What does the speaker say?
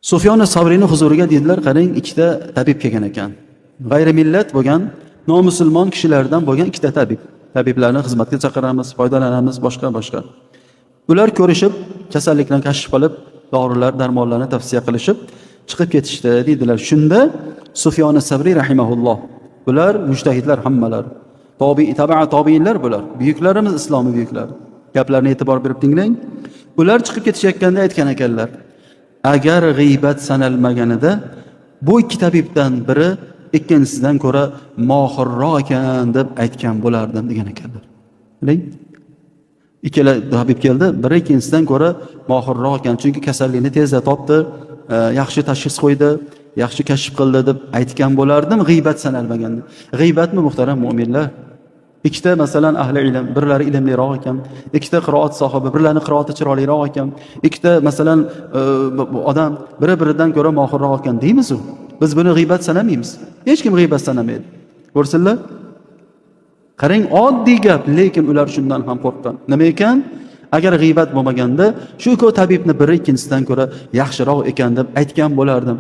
Sufyon Savriyni huzuriga deydilar, qarang, ikkita tabib kelgan ekan. G'ayri millat bo'lgan, nomusulmon kishilardan bo'lgan ikkita tabib. Tabiblarni xizmatga chaqiramiz, foydalanamiz, boshqa boshqa. Ular ko'rishib, kasallikdan kashf qilib, dorilar, darmonlarni tavsiya qilishib, chiqib ketishdi deydilar. Shunda Sufyon Savriy rahimahulloh, bular mujtahidlar hammalari. Tobi, tabaa tobiinlar bular. Buyuklarimiz, islomiy buyuklari. Gaplarni e'tibor berib tinglang. Ular chiqib ketishayotganda aytgan ekanlar: agar g'iybat sanalmaganida bu ikki tabibdan biri ikkinchisidan ko'ra mohirroq ekan deb aytgan bo'lardim degan ekanlar. Biling? Ikkala tabib keldi, biri ikkinchisidan ko'ra mohirroq ekan, chunki kasallikni tezda topdi, yaxshi tashxis qo'ydi, yaxshi kashf qildi deb aytgan bo'lardim g'iybat sanalmaganda. G'iybatmi, muhtaram mo'minlar? Ikkita, masalan, ahli ilm, birlari ilmliroq ekan, ikkita qiroat sohibi, birlarini qiroati chiroyliroq ekan, ikkita, masalan, odam biri biridan ko'ra mohirroq ekan deymiz-u. Biz buni g'iybat sanamaymiz. Hech kim g'iybat sanamaydi. Ko'rsinlar. Qarang, oddiy gap, lekin ular shundan ham qo'rqqan. Nima ekan? Agar g'iybat bo'lmaganda, shu ikki tabibni biri ikkinchisidan ko'ra yaxshiroq ekan deb aytgan bo'lardim.